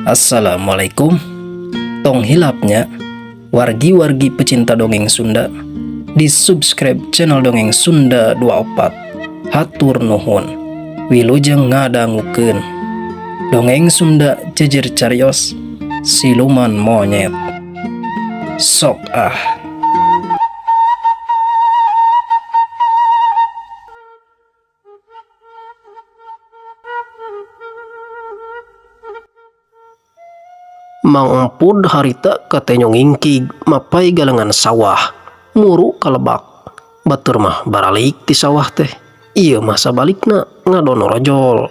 Assalamualaikum. Tong hilap nya, wargi-wargi pecinta dongeng Sunda, di subscribe channel Dongeng Sunda 24. Hatur nuhun. Wilujeng ngadangukeun Dongeng Sunda Jejer Carios Siluman Monyet. Sok ah. Mang Empud harita katenyo ngingkig mapai galengan sawah muru ka lebak. Batur mah baralik ti sawah teh. Ieu mah sabalikna ngadono rojol.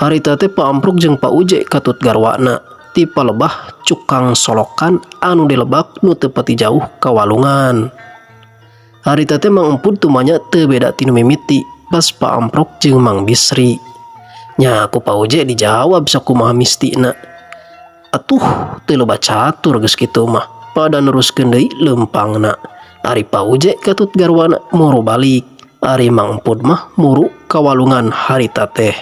Harita teh Pa Ampruk jeung Pa Uje katut garwana ti palebah cukang solokan anu di lebak nu teu pati jauh ka walungan. Harita teh Mang Empud tumanya teu beda ti nu mimiti pas Pa Amprok jeung Mang Bisri. Nya ku Pa Uje dijawab sakumaha mistina. Atuh teu loba catur geus kitu mah pada neruskeun deui leumpangna. Ari Pa Uje katut garwana muru balik. Ari Mang Empud mah muru ka walungan harita teh.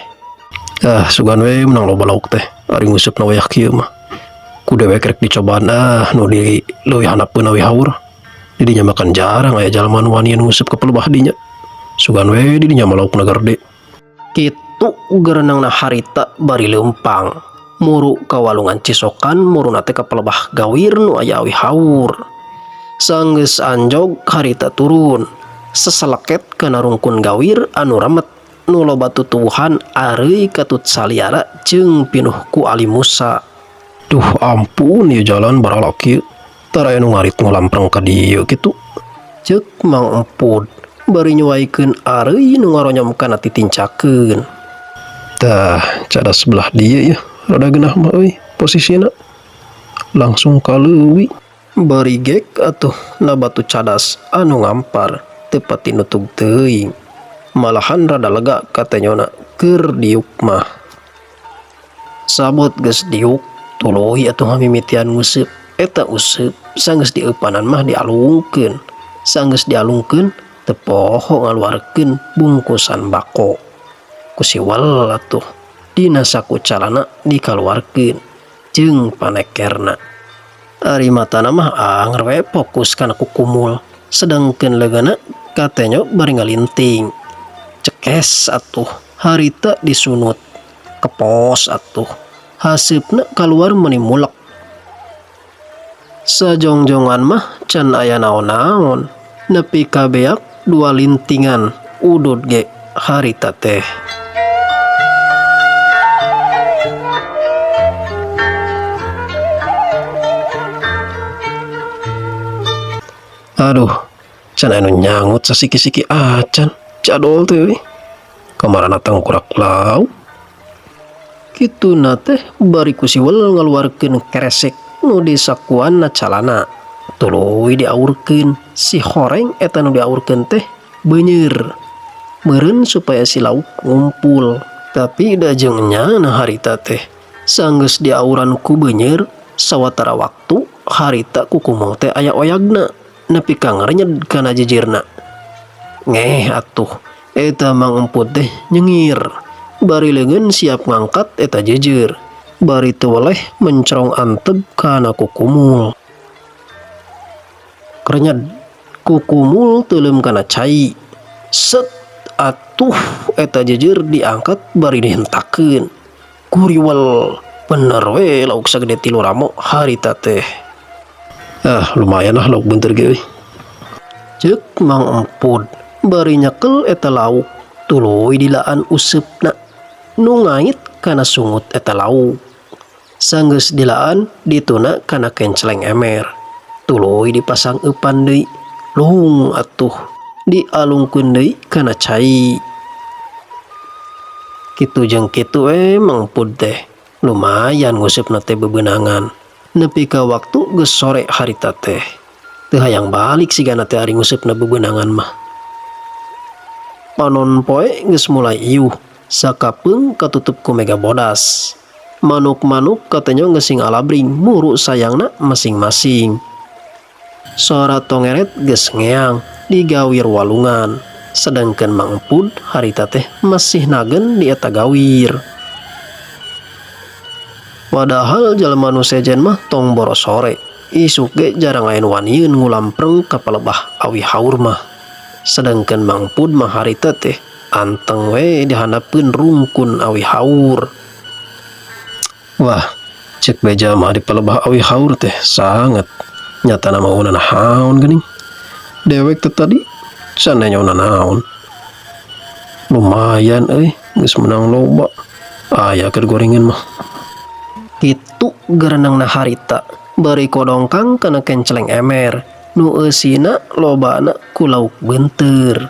Ah sugan we menang loba lauk teh ari nguseup na wayah kieu mah. Ku dewek rek dicobaan ah nu di leuwih handapeun awi haur. Di dinya mah kan jarang aya jalma nu wanian nguseup ka pelebah dinya. Sugan we di dinya mah laukna gerde. Kitu gerenangna harita bari leumpang. Muru ka walungan Cisokan muruna teh ka pelebah gawir nu aya awi haur. Sanggeus anjog harita turun. Seseleket kana rungkun gawir anu remet nu loba tutuwuhan areuy katut saliara jeung pinuh ku Ali Musa. Duh ampun ieu jalan baralak kieu. Tara aya nu ngarit ngulampreng ka dieu kitu. Ceuk Mang Empud bari nyuaikeun areuy nu ngaronyom kana titincakeun. Tah cadas belah dieu yeuh rada genah mah euy posisina. Langsung ka leuwi. Bari gek atuh na batu cadas anu ngampar teu pati nutug teuing. Malahan rada lega katenyona keur diuk mah. Sabot geus diuk tuluy atuh ngamimitian nguseup. Eta useup sanggeus dieupanan mah dialungkeun. Sanggeus dialungkeun teu poho ngaluarkeun bungkusan bako. Ku siwel atuh dina saku calana dikaluarkeun jeung panekerna. Ari matana mah anger we fokus kana kukumul, sedangkeun leungeunna katenyo bari ngalinting. Cekes atuh harita disunut, kepos atuh haseupna kaluar meuni mulek. Sajongjongan mah can aya naon-naon, nepi ka beak dua lintingan udud ge harita teh. Aduh, can anu nyangut sasiki-siki acan, jadol teh euy. Kamarana tangkurak lauk. Kituna teh bari ku siwel ngaluarkeun keresek nu disakuanna calana. Tuluy diaurkeun, si horeng eta nu diaurkeun teh beuneur. Meureun supaya si lauk ngumpul. Tapi da jeung nyana harita teh. Sanggeus diauran ku beuneur, sawatara waktu harita ku kumul teh aya oyagna. Nepi ka ngarenyed kana jejirna. Ngeh atuh, eta Mang Emput teh nyengir. Bari leungeun siap ngangkat eta jejer. Bari teu weleh mencerong anteg kana kukumul. Krenyed, kukumul teuleum kana cai. Set atuh eta jejer diangkat bari dihentakeun. Kuriwel, bener we lauk sagede 3 ramo harita teh. Ah, lumayan lah lauk bentar ge euy. Ceuk Mang Empud bari nyekel eta lauk tuluy dilaan useupna nu ngait kana sungut eta lauk. Sanggeus dilaan dituna kana kencleng emer. Tuluy dipasang eupan deui. Luhung atuh dialungkeun deui kana cai. Kitu jeung kitu we Mang Empud teh. Lumayan nguseupna teh bebeunangan. Nepi ka waktu geus sore harita teh. Teu hayang balik sigana teh ari nguseupna bebeunangan mah. Panon poe geus mulai iuh, sakapeung katutup ku mega bodas. Manuk-manuk katenyo geus sing alabring muru sayangna masing-masing. Sora tongeret geus ngeang di gawir walungan. Sedangkan Mang Empud harita teh masih nagen di eta gawir. Padahal jalma nu sejen mah tong boro sore, isuk ge jarang aya nu wanieun ngulampreng ka palebah awi haur mah. Sedengkeun Mang Pud mah harita teh anteng we dihandapeun rungkun awi haur. Wah, cek beja mah di palebah awi haur teh sangat nyatana mah naon geuning. Dewek teh tadi can nanya naon. Lumayan euy, geus menang loba. Aya keur gorengan mah. Kitu gerenengna harita bari kodongkang kana kenceleng emer nu eusina lobana ku lauk beunteur.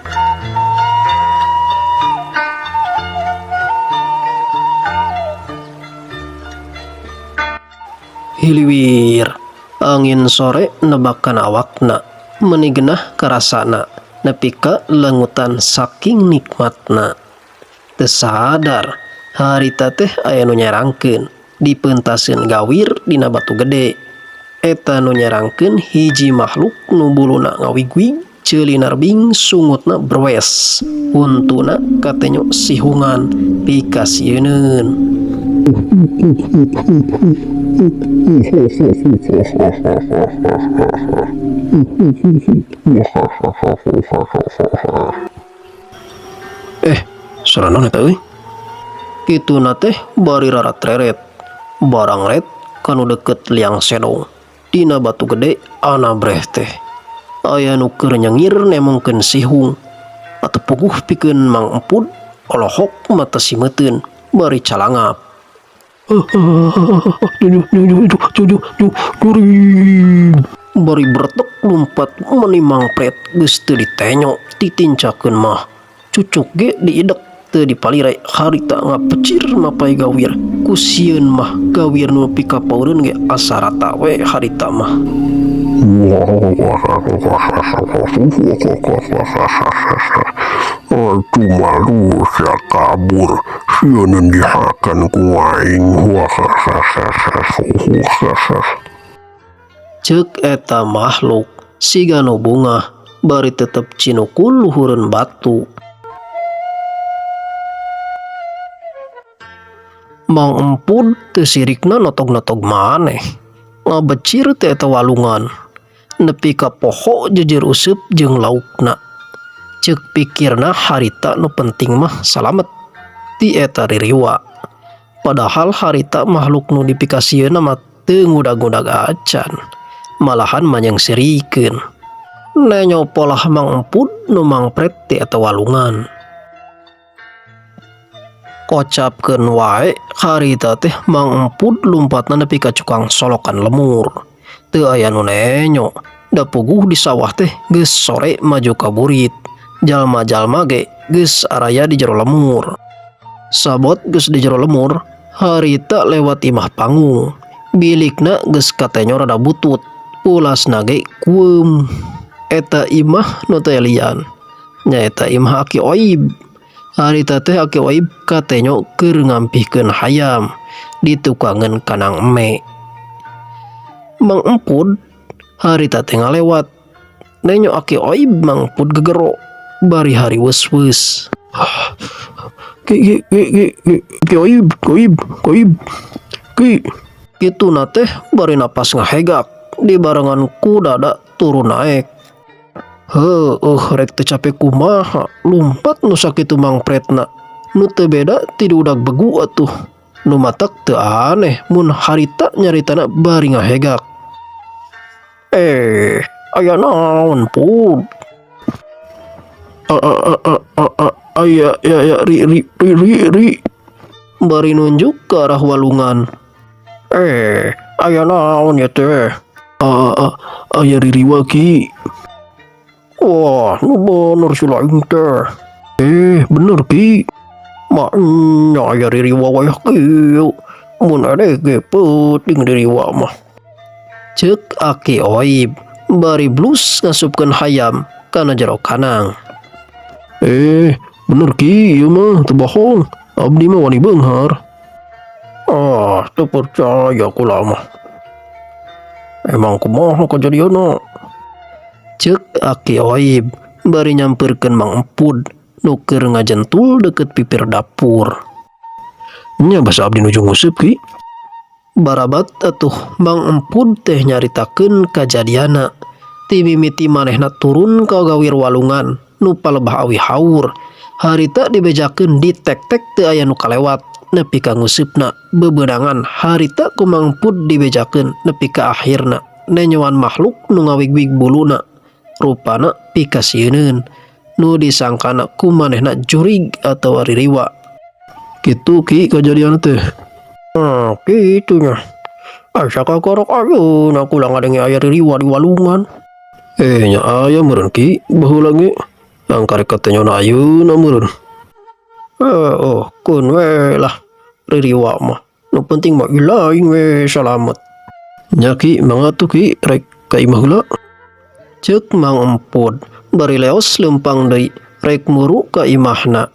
Hiliwir angin sore nebakan awakna meuni genah karasana nepi ka lengutan saking nikmatna. Teu sadar harita teh aya nu nyerangkeun dipentaskeun gawir dina batu gede. Eta nu nyerangkeun hiji makhluk nu buluna ngawigwig, ceuli narbing, sungutna brwes, huntuna katenyo sihungan pikasieuneun. Suara naon eta euy? Kituna teh bari rarat-reret. Barang red kanu deket liang sedong dina batu gede anabreh teh aya nu keur nyengir nemongkeun sihung atuh puguh pikeun Mang Empud olohok mata simeuteun bari calangap. Bari bertek lumpat meuni mangpret geus teu ditenyo titincakeun mah cucuk ge diidek teu dipalire harita ngapecir mapai gawir ku sieun mah gawir nu pikapaureun ge asa rata we harita mah. Aduh malu sia kabur sieun dihakan ku aing. Ceuk eta makhluk siga nu bungah bari tetep cinukul luhureun batu. Mang Empud teu sirikna notog-notog maneh ngabecir teh eta walungan nepi ka poho jejer useup jeung laukna. Ceuk pikirna harita nu penting mah salamet ti eta ririwa. Padahal harita makhluk nu dipikasieunna mah teu ngudag-ngudag acan, malahan manyengserikeun. Nenyo polah Mang Empud nu mangpret ti eta walungan. Kocapkeun wae harita teh Mang Empud lumpatna nepi ka cukang solokan lemur. Teu aya nu nenyo, da puguh di sawah teh geus sore maju ka burit. Jalma-jalma ge geus araya di jero lemur. Sabot geus di jero lemur, harita lewat imah panggung. Bilikna geus katenyo rada butut, pulasna ge kueum. Eta imah nu teu lian, nyaeta imah Aki Oib. Harita teh Aki Oib katenyo keur ngampihkeun hayam ditukangeun kanang eme. Mang Empud harita teh ngalewat. Nenyo Aki Oib Mang Empud gegero bari hari weus-weus. Ki ki ki ki ki Oib, Oib, Oib. Ki. Kituna teh bari napas ngahegak dibarengan ku dada turun naek. Heueuh rek teu capek kumaha lumpat nu sakitu mangpretna. Nu teu beda ti diudag begu atuh. Nu matak teu aneh mun harita nyaritana bari ngahegak. Aya naon Pud? Aya ya ya ri ri ri ri ri. Bari nunjuk ke arah walungan. Aya naon ya teh? Aya ririwa ki. Wah, nu bener si lain teh. Bener ki. Maknya aya ririwa wayah kieu. Mun ade ge peuting ririwa mah. Ceuk Aki Oib bari blus ngasupkeun hayam kana jero kanang. Bener ki, ieu mah teu bohong. Abdi mah wani beunghar. Ah, teu percaya kula mah. Emang kumaha kajadianna? Ceuk Aki Oib bari nyampeurkeun Mang Empud nu keur ngajentul deukeut pipir dapur. Nya basa abdi nuju nguseup ki. Barabat atuh Mang Empud teh nyaritakeun kajadianna ti mimiti manehna turun ka gawir walungan nu palebah awi haur harita dibejakeun ditek-tek teu aya nu kalewat nepi ka nguseupna bebeunangan harita ku Mang Empud dibejakeun nepi ka akhirna nenyoan makhluk nu ngawig-wig buluna rupana pikasieuneun nu disangkana ku manehna jurig atawa ririwa. Kitu Ki kajadian teh. Ah, kitu nya. Asa kakorok ayeuna kula ngadenge aya ririwa di walungan. Eh nya aya meureun Ki baheula ge. Angkare katenyona ayeuna meureun. Eh oh keun we lah ririwa mah. Nu penting mah ilaing we salamet. Nya Ki mangga atuh Ki rek ka imah heula. Ceuk Mang Empud bari leos leumpang deui rek muru ka imahna.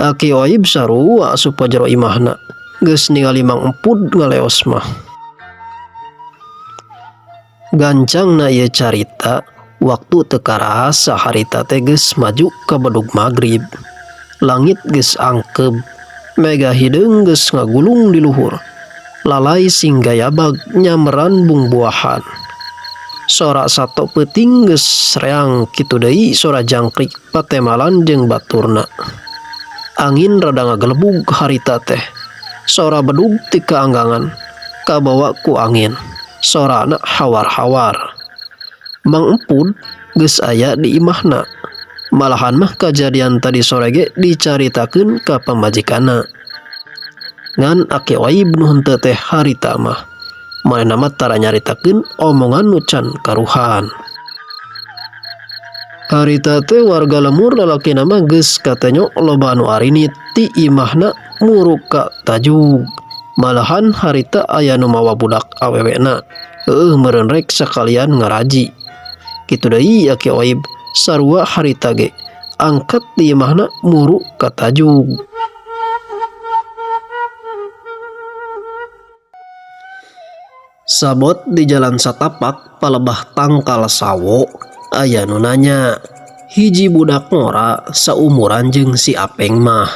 Aki Oib sarua asup ka jero imahna. Geus ningali Mang Empud ngaleos mah. Gancangna ieu carita, waktu teu karasa harita teh geus maju ka bedug magrib. Langit geus angkeub, mega hideung geus ngagulung di luhur. Lalai sing gayabag nyameran bungbuahan. Sora sato peuting geus reang kitu deui sora jangkrik patemalan jeung baturna. Angin rada ngagelebug harita teh. Sora bedug ti kaanggangan kabawa ku angin. Sorana hawar-hawar. Mang Empud geus aya di imahna. Malahan mah kajadian tadi sore ge dicaritakeun ka pamajikanna. Ngan Aki Oib nu henteu teh harita mah. Manehna mah tara nyaritakeun omongan nu can karuhan. Harita teh warga lemur lalakina mah geus katenyo loba anu arinit ti imahna muruk ka tajug. Malahan harita aya nu mawa budak awewena. Heueuh meureun rek sakalian ngaraji. Kitu deui Aki Oib sarua harita ge angkat di imahna muru ka tajug. Sabot di jalan satapak palebah tangkal sawo aya nu nanya. Hiji budak ngora saumuran jeung si Apeng mah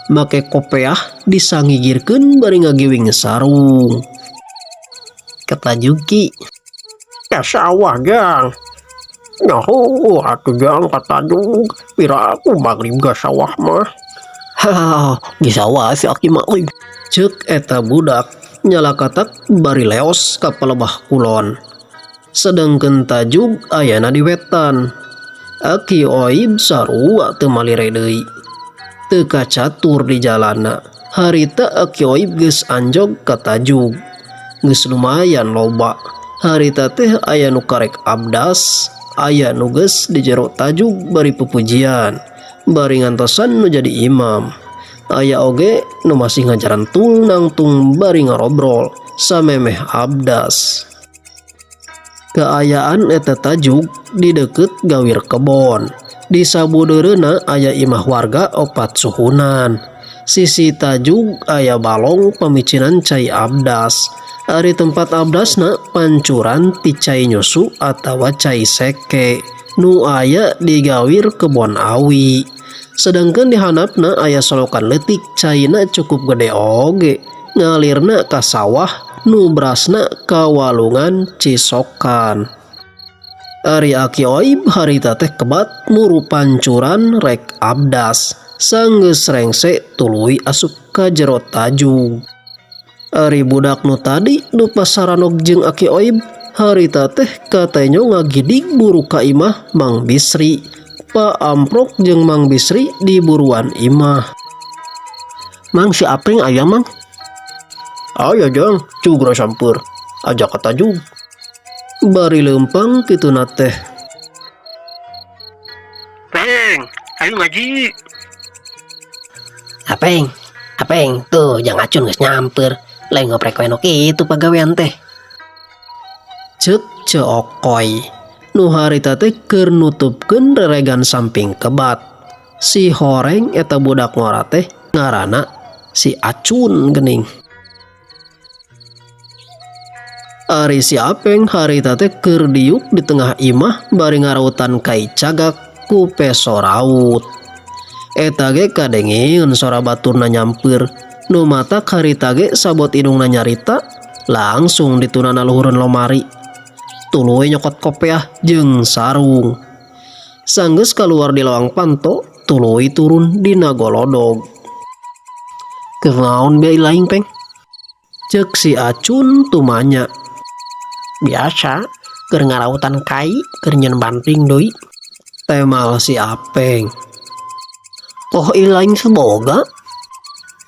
make kopeah disangigirkeun bari ngagiwing sarung. Kata Juki, Ka sawah jang. Nyaho atuh jang katajug, pira aku magrib ka sawah mah. Hahaha, di sawah si aki mah euy. Ceuk eta budak nyalakatak bari leos ka palebah kulon. Sedengkeun tajug ayana di wetan. Aki Oib sarua teu malire deui. Teu kacatur di jalanna. Harita Aki Oib geus anjog ka tajug. Geus lumayan loba. Harita teh aya nu karek abdas, aya nu geus di jero tajug bari pupujian, bari ngantosan nu jadi imam. Aya oge nu masih ngajarantul nangtung bari ngarobrol samemeh abdas. Kaayaan eta tajug di deukeut gawir kebon. Di sabudeureuna aya imah warga opat suhunan. Sisi tajug aya balong pamicinan cai abdas. Ari tempat abdasna pancuran ti cai nyusu atawa cai seke nu aya di gawir kebon awi. Sedangkeun di handapna aya solokan leutik caina cukup gede oge ngalirna ka sawah nu brasna ka walungan Cisokan. Ari Aki Oib harita teh kebat muru pancuran rek abdas sanggeus rengse tuluy asup ka jero tajug. Ari budak nu tadi nu pasaranok jeung Aki Oib harita teh katenyo ngagidig buru ka imah Mang Bisri. Pa Amprok jeung Mang Bisri di buruan imah. Mang si Apeng aya mang? Aya jang, cugra sampeur. Ajak ka tajug. Bari leumpang kituna teh. Peng, ayo ngaji. Apeng, Apeng, tuh jang acun geus nyamper. Lain ngoprek we nu kitu pagawean teh. Ceuk Ceokoy. Nu harita teh keur nutupkeun reregan samping kebat. Si horeng eta budak ngora teh ngaranna si Acun geuning. Ari si Apeng harita teh keur diuk di tengah imah bari ngarautan kai cagak ku peso raut. Eta ge kadengeun sora baturna nyampeur. Nu matak harita ge sabot indungna nyarita Langsung ditunana luhureun lomari. Tuluy nyokot kopeah jeung sarung. Sanggeus kaluar di lawang panto, tuluy turun dina golodog. Keur naon bia ilaing peng? Ceuk si Acun tumanya. Biasa keur ngarautan kai keur nyeun banting deui. Temal si Apeng. Oh ilaing seboga?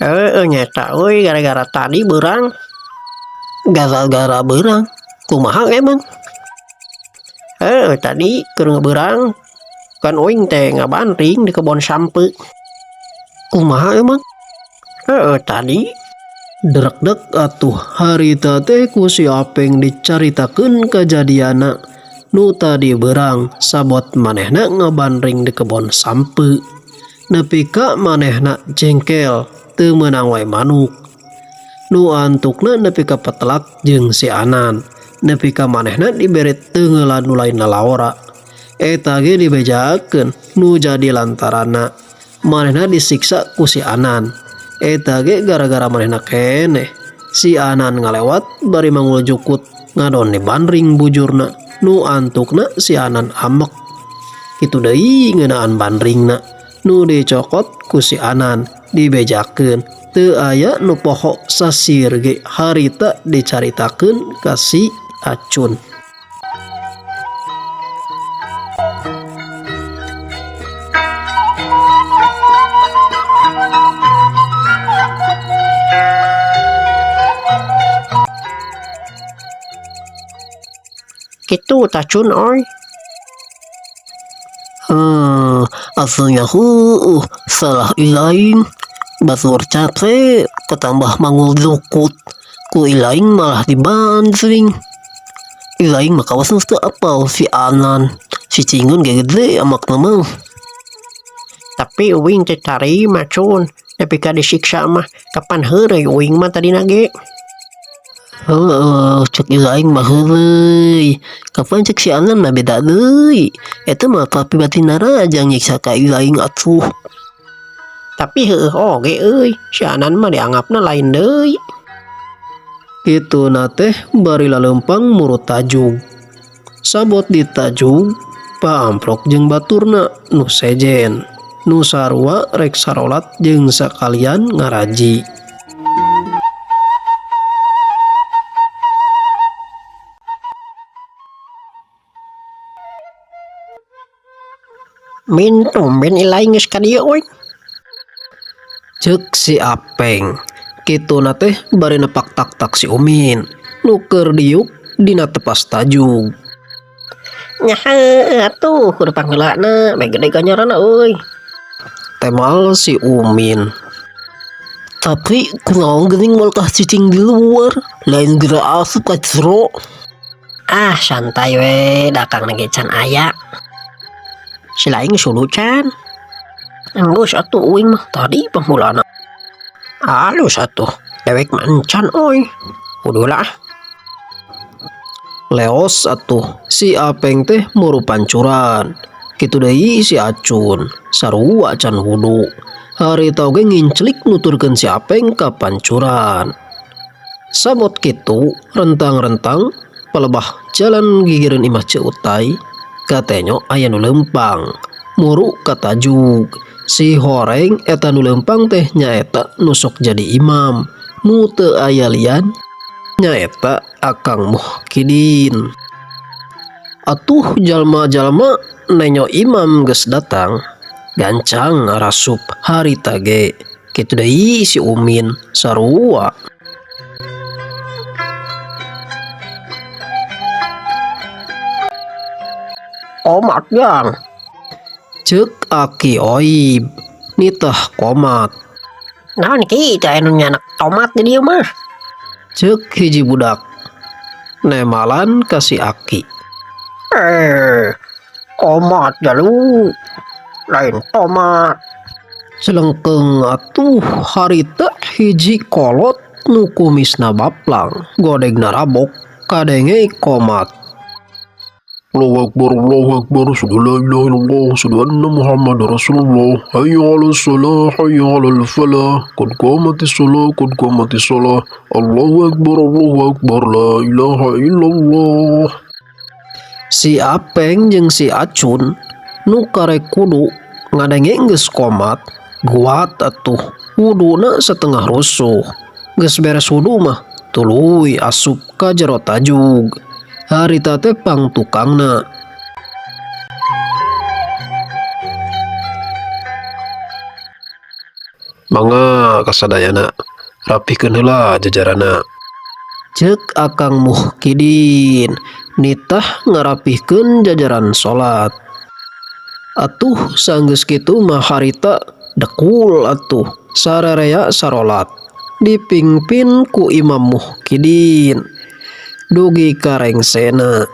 Heeh nyeta euy gara-gara tadi beurang. Gara-gara beurang? Kumaha emang? Heeh tadi keur beurang kan uing teh ngabanting di kebon sampe. Kumaha emang? Heeh tadi Drekdek atuh harita teh ku si Apeng dicaritakeun kajadianna nu tadi beurang sabot manehna ngabanring di kebon sampe. Nepi ka manehna jengkel teu meunang wae manuk. Nu antukna nepi ka petelak jeung si Anan. Nepi ka manehna dibere teungelan nu lain lalaora. Eta ge dibejakeun nu jadi lantaranna manehna disiksa ku si Anan. Eta ge gara-gara manehna keneh. Si Anan ngalewat bari manggul jukut ngadon dibanring bujurna. Nu antukna si Anan amek. Kitu deui ngeunaan banringna nu dicokot ku si Anan dibejakeun. Teu aya nu poho sasir ge harita dicaritakeun ka si Acun. Kitu tah Cun euy. Asalnya heueuh salah ilaing. Batur capek ketambah manggul jukut. Ku ilaing malah dibanting. Ilaing mah kawas teu apal si Anan. Si Cingun ge gede amakna mah. Tapi uing teh tarima Cun. Nepi ka disiksa mah kapan heureuy uing mah tadina ge. Heueuh cek ilaing mah heureuy. Kapan cek si Anan mah beda deui. Eta mah papi batin rajang nyiksa ka ilaing atuh. Tapi heueuh oge euy, si Anan mah dianggapna lain deui. Kituna teh bari laleumpang murut tajug. Sabot ditajug, paamprok jeung baturna nu sejen. Nu sarua rek sarolat jeung sakalian ngaraji. Min tumben ilaing geus ka dieu euy. Ceuk si Apeng. Kituna teh bari nepak tak-tak si Umin. Nu keur diuk dina tepas tajug. Nya heueuh atuh kudu pangheulana bae gede ganjaranna euy. Temal si Umin. Tapi kunaon geuning molkah cicing di luar, lain geura asup ka jero. Ah santai we, dakang ge can aya. Si laing sulu can. Enggeus atuh uing mah tadi pangheulana. Alus atuh, dewek mah encan euy. Kudu lah. Leos atuh si Apeng teh muru pancuran. Kitu deui si Acun, sarua can wudu. Harita oge nginclik nuturkeun si Apeng ka pancuran. Sabot kitu rentang-rentang palebah jalan gigireun imah Ceu Utay katenyo aya nu leumpang. Muru ka tajug. Si horeng eta nu leumpang teh nyaeta nu sok jadi imam. Nu teu aya lian nyaeta Akang Muhkidin. Atuh jalma-jalma nenyo imam geus datang. Gancang ngarasup harita ge. Kitu deui si Umin sarua. Komat jang. Ceuk Aki Oib nitah komat. Naon ki teh anu nyanak tomat di dieu mah? Ceuk hiji budak. Nemalan ka si Aki. Komat jalu. Lain tomat. Celengkeung atuh harita hiji kolot nu kumisna baplang, godegna rabok, kadenge komat. Allahu Akbar, Allahu Akbar, asyhadu an la ilaha illallah, asyhadu anna Muhammadar Rasulullah, hayya 'alas shalah, hayya 'alal falah, qad qamatis shalah, qad qamatis shalah, Allahu Akbar, Allahu Akbar, la ilaha illallah. Si Apeng jeung si Acun nu karek kudu ngadenge geus komat guat atuh wuduna setengah rusuh. Geus beres wudu mah tuluy asup ka jero tajug. Harita teh pang tukangna. Mangga kasadayana, rapihkeun heula jajarana. Cek Akang Muhkidin nitah ngarapihkeun jajaran salat. Atuh sanggeus kitu mah harita dekul atuh sararea sarolat dipingpin ku Imam Muhkidin dugi ka rengsena.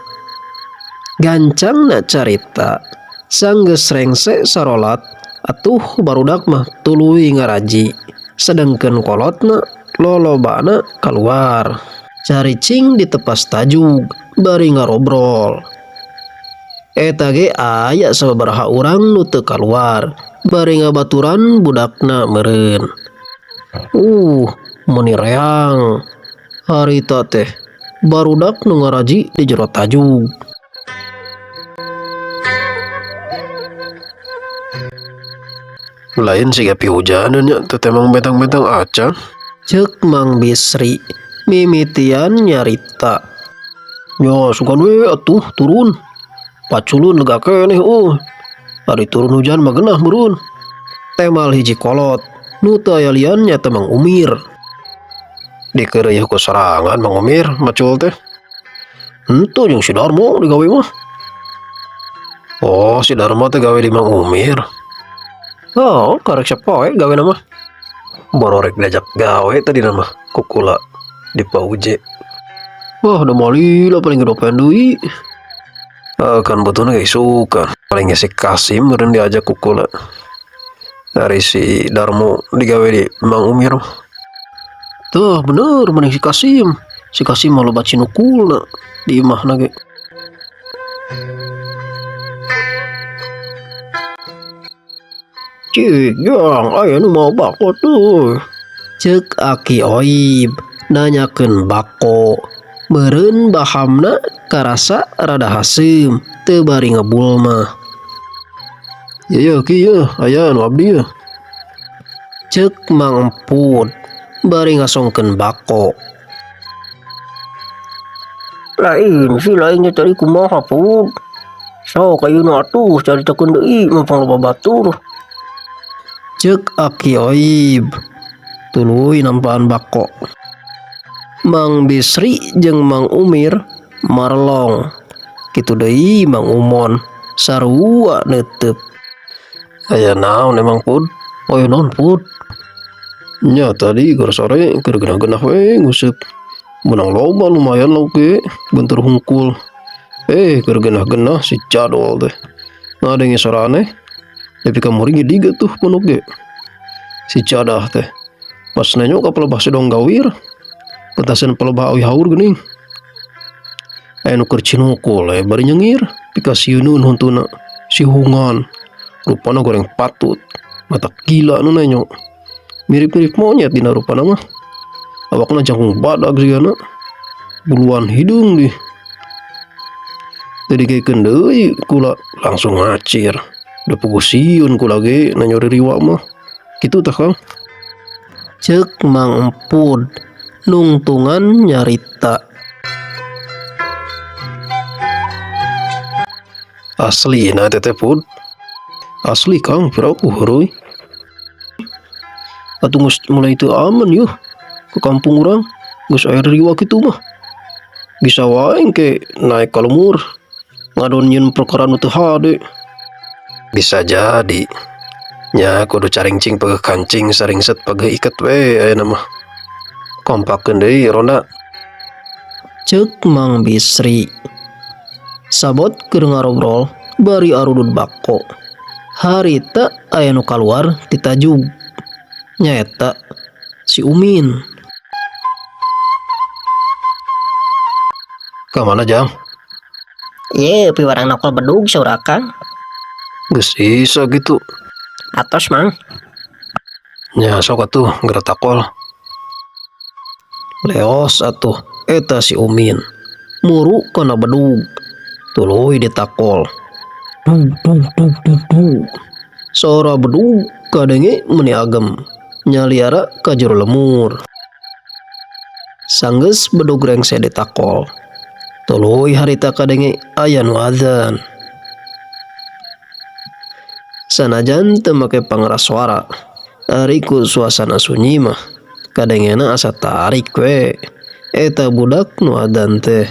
Gancangna carita sanggeus rengse sarolat atuh barudak mah tuluy ngaraji sedengkeun kolotna lolobana kaluar caricing ditepas tajug bari ngarobrol. Eta ge aya sababaraha urang nu teu kaluar bari ngabaturan budakna meureun. Meuni reang harita teh barudak nu ngaraji di jero tajug. Lain siga pihujaneun nya teu temang betang-betang acan. Ceuk Mang Bisri mimitian nyarita. Nya sugan we atuh turun. Paculun lega keneh euy. Ari turun hujan mah genah meureun. Temal hiji kolot nu teu aya lian nya teh Mang Umir. Dikeureuy ku sorangan Mang Umir macul teh. Henteu jeung si Darmo digawe mah. Oh, si Darmo teh gawe di Mang Umir. Oh, karek sapoe gawe na mah. Boro rek diajak gawe tadi na mah kukula di pauje. Wah, udah malila paling gedopen deui. Kan butuhna ge isukan. Paling si Kasim meureun diajak kukula. Dari si Darmo digawe di Mang Umir. Tuh bener mending si Kasim. Si Kasim mah loba cinukulna di imahna ge. Cik, jang, aya nu mau bako tuh. Ceuk Aki Oib nanyakeun bako. Meureun bahamna karasa rada haseum teu bari ngebul mah. Ieu yeuh ki yeuh, aya nu abdi yeuh. Ceuk Mang Emput bari ngasongkeun bako. Lain si lainnya tadi kumaha Put. Sok ayeuna atuh caritakeun deui mah pangloba batur. Ceuk Aki Oib tuluy nampaan bako. Mang Bisri jeung Mang Umir marelong. Kitu deui Mang Umon sarua neuteup. Aya naon emang Put? Aya naon Put? Nya tadi keur sore keur genah-genah we nguseup. Menang loba lumayan lauk ge bentur hungkul. Keur genah-genah si cadol teh. Ngadenge sorane nepi ka muring diga tuh punuk ge. Si cadah teh. Pas nenyo ka pelebah sedong gawir. Petasan pelebah awi haur geuning. Aya nu keur cinukul bari nyengir pikasieun huntuna si hungan. Rupana goreng patut. Mata gila nu nenyo. Mirip-mirip monyet dina rupana mah. Awakna jangkung badag sigana. Buluan hidung dih. Teu dikekeun deui kula langsung ngacir. Da puguh sieun kula ge nanyo ririwa mah. Kitu tah Kang. Ceuk Mang Empud nungtungan nyarita. Asli na teteh Pud. Asli Kang, piraku heureuy. Atuh geus mulai teu aman yuh ke kampung urang geus aya riwa kitu mah. Bisa wae engke naik ka lemur ngadon nyieun perkara nu teu hade. Bisa jadi. Nya kudu caringcing pegeuh kancing saringset pegeuh iket we ayeuna mah. Kompakeun deui ronda. Ceuk Mang Bisri. Sabot keur ngarobrol bari arudud bako. Harita aya nu kaluar ti tajug. Nyaeta si Umin. Ka mana Jang? Ye, piwarang nokol bedug saur Akang. Geus isa kitu. Atos, Mang. Nya sok atuh geura takol. Leos atuh eta si Umin. Muru kana bedug. Tuluy ditakol. Dug dug dug dug dug. Sora bedug kadenge meni agem. Nyaliara ka jero lemur. Sanggeus bedug rengse ditakol. Tuluy harita kadenge aya nu adzan. Sanajan teu make pangeras suara, ari ku suasana sunyi mah kadengena asa tarik we eta budak nu adzan teh.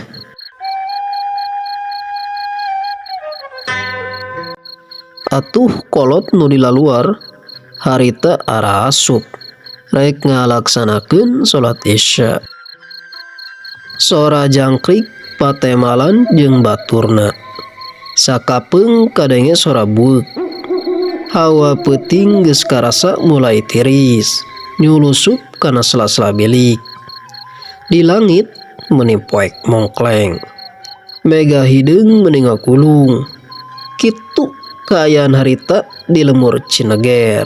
Atuh kolot nu di laluar harita arasup rek ngalaksanakeun salat Isya. Sora jangkrik patemalan jeung baturna. Sakapeung kadenge sora bueuk. Hawa peuting geus karasa mulai tiris, nyulusup kana sela-sela bilik. Di langit meni poek mongkleng. Mega hideung meni ngagulung. Kitu kaayaan harita di lemur Cineger.